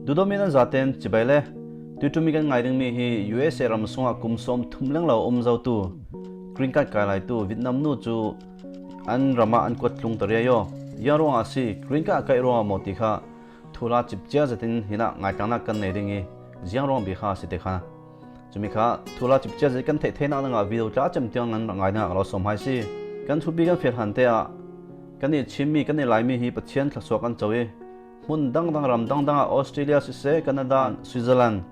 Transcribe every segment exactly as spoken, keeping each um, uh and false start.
Dudomin an zaten chibai le, tuitumi kan ngai dingmi hi U S A ram sungah kum sawm thum leng lo um zotu, green card kai laitu Vietnam nu cu an ramah an kuat tlung ta riai aw. Ziang ruangah a si, green card a kaih ruangah maw ti kha thuhla cipcia zetin hinah ngaitangnak kan nei ding i, ziang ruang bia kha a si te kha. Cumi kha thuhla cipcia zet kan theih theinak dingah video tla cem tiang nan rak ngai dingah ka lo sawm hai si. Kan thupi kan feh hlan te ah kan i chimmi, kan i laimi hi Pathian thluasuak kan co i, hmun dangdang, ram dangdang ah, Australia siseh, Canada, Switzerland,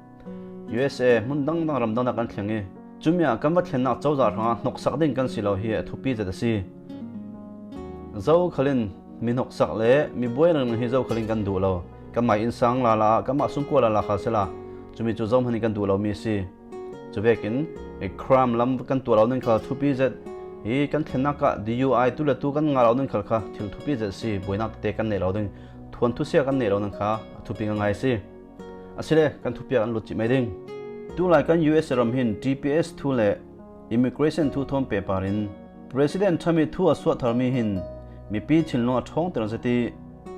U S A, hmun dangdang, ram dangdang kan thleng i, cumi ah kan va thlennak cozah hrangah hnoksak ding kan si lo hi a thupi zet a si. Zokhal in mi hnoksak le mi buai ringring hi zokhal in kan duh lo. Kanmah innsang lala ah, kanmah sungkua lala khal sila, cumi cu zohman in kan duh lomi a si. Cuvekin i crime lam kan tuah lo ning khal thupi zet i, kan thlennak ah D U I tu le tu kan ngah lo ning khal kha thil thupi zet a si. Buainak tete kan neih lo ding, thuanthu sia kan neih lo ning kha a thupi ngaingai a si. Asile kan thupi ah kan lut cih mai ding. Tulai kan U S A ram hin T P S thu le immigration thu thawn pehpar in President Trump i thu a suahtharmi hin mipi thinlung a ṭhawngter zet i,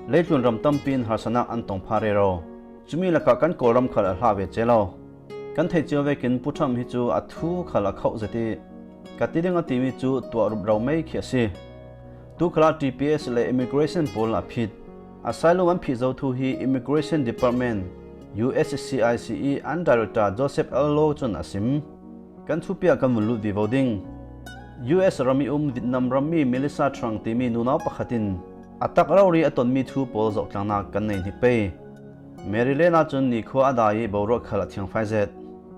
leitlun ram tampi in harsatnak an tong pha rero. Cumi lakah kan Kawlram khal a hlah ve cio lo. Kan theih cio vekin Pu Trump hi cu a thu khal a khauh zet i, ka ti ding a timi cu tuah rup ro mai khi a si. Tu khalah T P S le immigration pawl a phit. Asylum an phih zo thu hi Immigration Department, U S C I C, i an director Joseph L. Law cun a sim. Kan thupi ah kan vun lut vivo ding. U S ram i um Vietnam rammi Melissa Trunk timi nunau pakhat in a tak rori a tonmi thu pawl zohtlangnak kan nei hnik pei. Maryland ahcun nikhua a dai i boruak khal a thiangfai zet.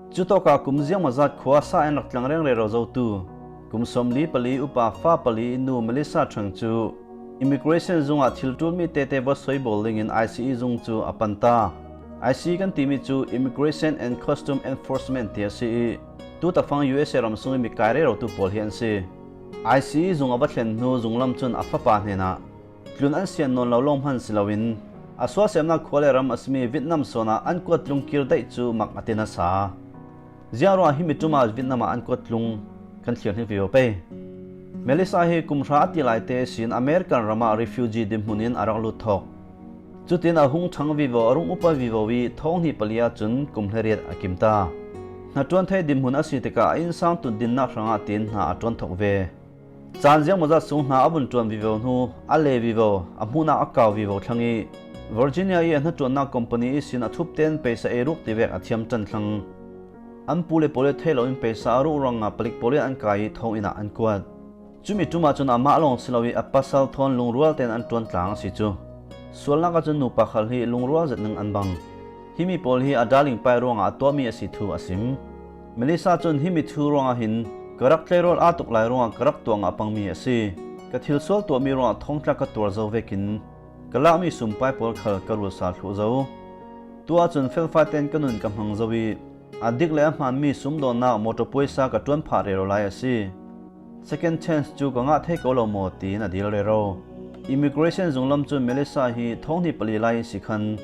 Cutawka kum ziangmawzat khua sa in rak tlangreng rero zotu kum sawmli pali upa fa pali nu Melissa Trunk cu immigration zungah thil ṭulmi tete va soibawl dingin I C E zung cu a panta. I C E kan timi cu Immigration and Custom Enforcement ti a si i, tutafang U S A ram sung i mi kai rerotu pawl hi an si. I C E zung a va thlen hnu zunglam cun a fapa hnenah tlun an sian nawn lo lawng hman si loin, a sualsemnak khua le ram a simi Vietnam sawn ah an kuat tlung kir daih cu mak a ti nasa. Ziang ruangah himi ṭum ah Vietnam ah an kuat tlung kan thlir hnik vivo pei. Melissa hi kum hra a ti lai te ihsin American ram ah refugee dinhmun in a rak lut thawk. Cutin a hung ṭhang vivo, a rung upa vivo i thawng hnih pali ahcun kum hleriat a kim ta. Hnaṭuan thei dinhmun a si tikah a innsang tut dinnak hrangah tin hna a ṭuan thawk ve. Caan ziangmawzat sung hna a vun ṭuan vivo hnu, a le vivo, a hmuhnak a kau vivo thlang i, Virginia i a hnaṭuannak company ihsin a thup tein peisa ei ruk ti vek a thiam ṭan thlang. An pu le pawl i theih loin peisa a ruk ruangah palik pawl in an kai i thawng inn ah an kuat. Cumi ṭum ahcun amah lawng si lo i a pasal thawn lungrual tein an ṭuan tlang a si cu. Sualnak ahcun nupa khal hi lungrual zet ning an bang. Himi pawl hi a darling pai ruangah a tuahmi a si thu a sim. Melissa cun himi thu ruangah hin ka rak tleirawl aa tuk lai ruangah ka rak tuah ngah pangmi a si. Ka thilsual tuahmi ruangah thawngtlak ka tuar zo vekin ka lakmi sumpai pawl khal ka rulsal thluh zo. Tu ahcun felfai tein ka nun ka hmang zo i a dik le a hmaanmi sumdawnnak motor puaisa ka ṭuan phah rero lai a si. Second chance cu ka ngah thei ko lo maw tiin a dil rero. Immigration zunglam cun Melissa hi thawng hnih pali lai i si khan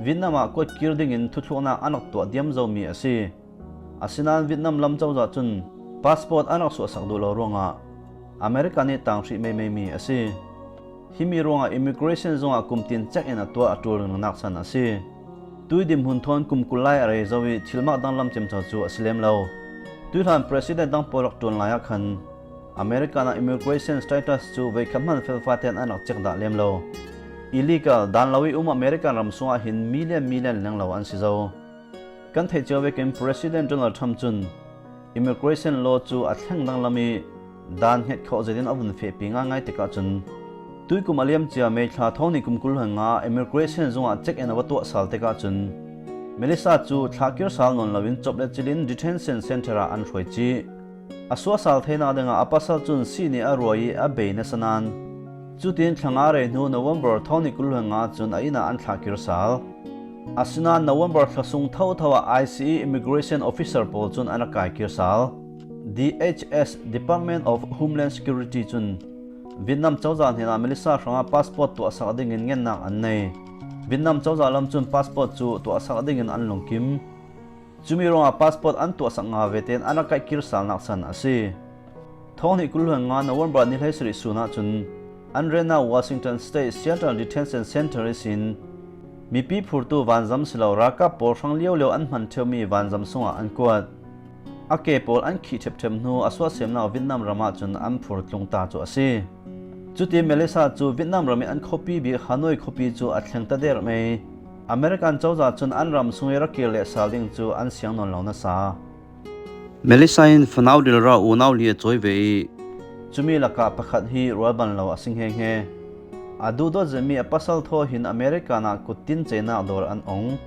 Vietnam ah kuat kir dingin thuthluknak an rak tuah diam zomi a si. Asinain Vietnam lam cozah cun passport an rak suahsak duh lo ruangah America nih tang hrih meimei mi a si. Himi ruangah immigration zungah kum tin check in a tuah a ṭul ringringnak san a si. Tui dinhmun thawn kum kul lai a rei zo i thilmak danglam ciamco cu a si lem lo. Tuihlan president dang pawl rak ṭuan lai ah khan American ah immigration status cu voikhat hman felfai tein an rak check dah lem lo. Illegal, dan lo i um American ram sungah hin million million lenglo an si zo. Kan theih cio vekin President Donald Trump cun immigration law cu a thleng danglam i dan hnget khawh zetin a vun fehpi ngaingai tikah cun tuikum a liamcia May thla thawng hnih kum kul hluan nga immigration zungah check in a va tuah sal tikah cun Melissa cu thlah kir sal nawn loin cawp le cilin detention center ah an hruai cih. A suahsal theinak dingah a pasal cun sih nih a ruai i a bei nasa nain, cutin thla nga rei hnu November thawng hnih kul hluan nga cun a inn ah an thlah kir sal. Asinain November thla sung thotho ah I C E immigration officer pawl cun an rak kai kir sal. D H S, Department of Homeland Security cun Vietnam cozah hnenah Melissa hrangah passport tuahsak dingin ngennak an nei. Vietnam cozah lam cun passport cu tuahsak dingin an lungkim. Cumi ruangah passport an tuahsak nga ve tein an rak kaih kir salnak san a si. Thawng hnih kul hluan nga November ni hleisarih sun ahcun an rennak Washington State Seattle Detention Center ihsin Mipi phurtu vanzam si lo, ralkap pawl hrang liaulio an hman ṭheumi vanzam sungah an kuat. A ke pawl an khih ṭhepṭhep hnu a suahsemnak Vietnam ram ahcun an phur tlung ta cu a si. Cuti Melissa cu Vietnam ram i an khuapi bik Hanoi khuapi cu a thleng ta der mei. American cozah cun an ram sung i ra kir leh sal ding cu an siang nawn lo nasa. Melissa in fanau dilra unau li a cawi ve i, cumi lakah pakhat hi rualban lo a si hngehnge. A duhdawt zetmi a pasal thaw hin American ah kuttin ceinak dawr an ong.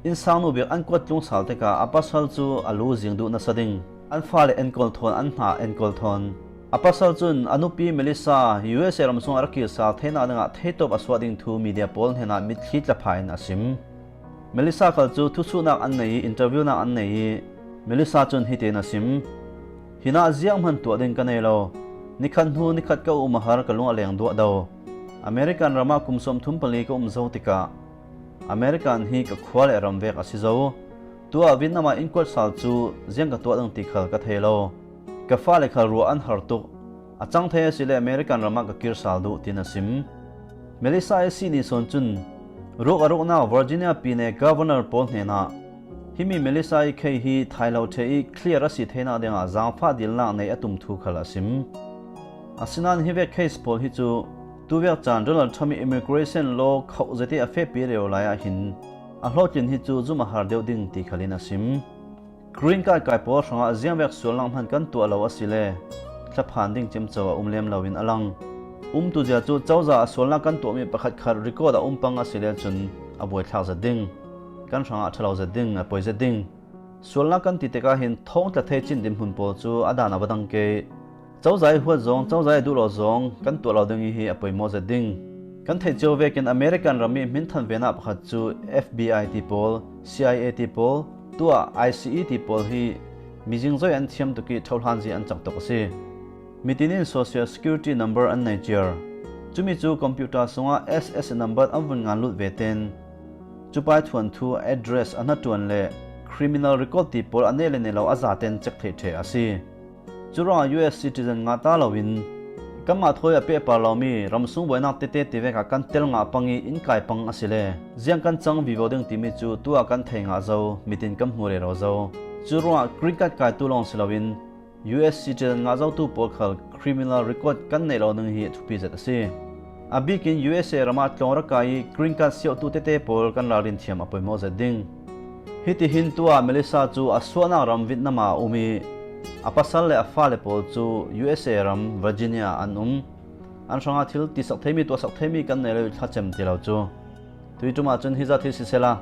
Innsangnu bik an kuat tlung sal tikah a pasal cu a lu zing duh nasa ding. An fale enkawl thawn, an hna enkawl thawn. A pasal cun a nupi Melissa U S A ram sung a ra kir sal theinak dingah theitawp a suah ding thu media pawl hnenah mitthli tlapha in a sim. Melissa khal cu thusuhnak an nei i, interviewnak an nei i, Melissa cun hiti in a sim. Hinah zianghman tuah ding ka nei lo. Nikhat hnu nikhat ka um a har, ka lung a leng duah do. American ram ah kum sawmthum pali ka um zo tikah American hi ka khua le ram vek a si zo. Tuah Vietnam ah innkuat sal cu ziang ka tuah ding ti khal ka thei lo. Ka fale khal ruah an har tuk. A cang thei a si le American ram ah ka kir sal duh, tiin a sim. Melissa i sih ni sawn cun ruk a ruknak Virginia pine governor pawl hnenah, himi Melissa i case hi thai lo ṭhe i clear a si theinak dingah zaangfah dilnak nei a tum thu khal a sim. Asinain hi vek case pawl hi cu tuvek caan Donald Trump i immigration law khauh zet i a fehpi rero lai ah hin a hlawhtlin hi cu zum a har deuh ding ti khal in a sim. Green card kai pawl hrangah ziangvek sualnak hman kan tuah lo a si le thlaphan ding ciamco a um lem lo in a lang. Umtu zia cu cozah a sualnak kan tuahmi pakhat khat record a um pang a si le cun a buaithlak zet ding. Kan hrangah ṭha lo zet ding, a poi zet ding. Sualnak kan ti tikah hin thawngtla thei cin dinhmun pawl cu a dan a va dang ke. Cozah i huat zong, cozah i duh lo zong kan tuah lo ding i hi a poimawh zet ding. Kan theih cio vekin American ram i hminthan venah pakhat cu F B I ti pawl, C I A ti pawl, tuah I C E ti pawl hi mizing zoi an thiam tuk i ṭhohlan zia an cak tuk a si. Mitin in Social Security number an nei ciar. Cumi cu computer sungah S S number an vun ngan lut ve ten, cupai thuanthu, address, a hnaṭuan le criminal record ti pawl a nei le nei lo a zaten cek theih ṭheh a si. Curuangah U S citizen ngah ta loin kanmah thawi a pehpar lomi ramsung buainak tete ti vekah kan tel ngah pang i inn kai pang a si le ziang kan cang vivo ding timi cu tuah kan thei ngah zo, mitin kan hmu rero zo. Curuangah green card kaitu lawng si loin U S citizen ngah zotu pawl khal criminal record kan neih lo ding hi a thupi zet a si. A bikin U S A ram ah tlawng ra kai i green card siauhtu tete pawl kan ralrin thiam a poimawh zet ding. Hitihin tuah Melissa cu a suahnak ram Vietnam ah a um i a pasal le a fale pawl cu U S A ram Virginia ah an um. An hrangah thil tisak theimi, tuahsak theimi kan nei lo i thlacem ti lo cu. Tui ṭum ahcun hi zah thil sisela,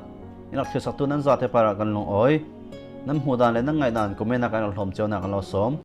in rak thilsaktu nan zate parah kan lungawi. Nan hmuh dan le nan ngaih dan comment ah kan rak hlawm cio, na kan lo sawm.